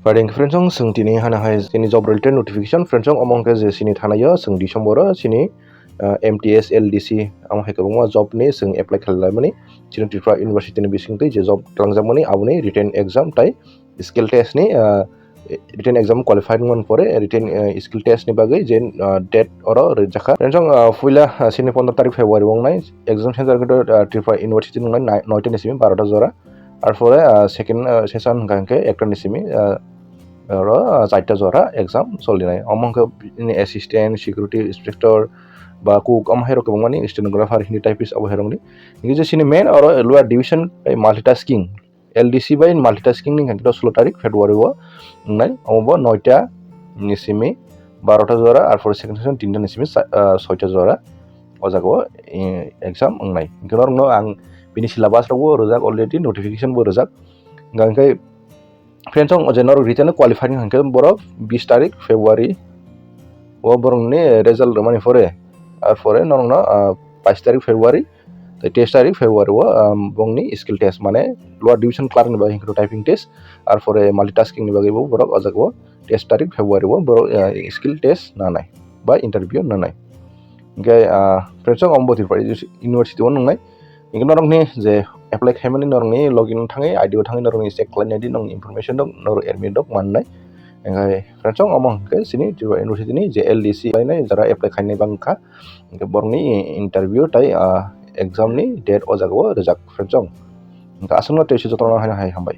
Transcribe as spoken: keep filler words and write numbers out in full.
Pairing friends, chwng tini hana hai chini job related notification friends, omo hwnkhe je chini thanaio chwng December o chini, ah, M T S L D C, amo hai kwbangma job ni chwng apply khlai laimani chini Tripura University ni bisingtwi je job twlangjakmani aboni written exam tai skill test ni, ah, written exam qualified wngmani pore written, ah, skill test ni bagwi je, ah, date oro rwjakha. Friends, ah, puila, ah, chini pondro tarik February wngnai exam center khe, ah, Tripura University wngnai nai-, noita ni simi barota jora. Arpore, ah, second, ah, session hwnkha hwnkhe ekta ni simi, ah, oro, ah, charta jora exam solinai. Omo hwnkhe bini assistant, security inspector, ba cook, omo hai rok kwbangmani stenographer, hindi typist abo hai rokni. Hingke je chini main oro lower division tei multitasking, L D C bai multitasking ni hwnkhe solo tarik February o wngnai. Omo bo noita ni simi barota jora, arpore second session tinta ni simi sa-, ah, soita jora. O jaga o, eh, exam wngnai. Hingke norokno ang bini syllabus rok bo rwjak, already notification bo rwjak. Hingke friends, chwng o je norok written qualified hwnkhe borok bis tarik February o borokni result rwmani pore, arpore norokno, ah, bais tarik February tei teis tarik February o, ah, bongni skill test, mane lower division clerk ni bagwi hwnkhe typing test, arpore multitasking ni bagwi bo borok o jaga o teis tarik February o borok, ah, skill test nanai ba interview nanai. Hingke, ah, friends, chwng omo bo Tripura University o wngnai. Hingke norokni je apply khaimani norokni login thangwi I D o thangwi norokni check khlainai di, norokni information rok norok admit rok mannai. Hingke friends, chwng omo hwnkhe chini Tripura University ni je L D C khlainai jara apply khainai bangkha. Hingke borokni interview tai, ah, exam ni date o jaga o rwjak friends, chwng. Hingke aswkno tei se jotono hai hai hambai.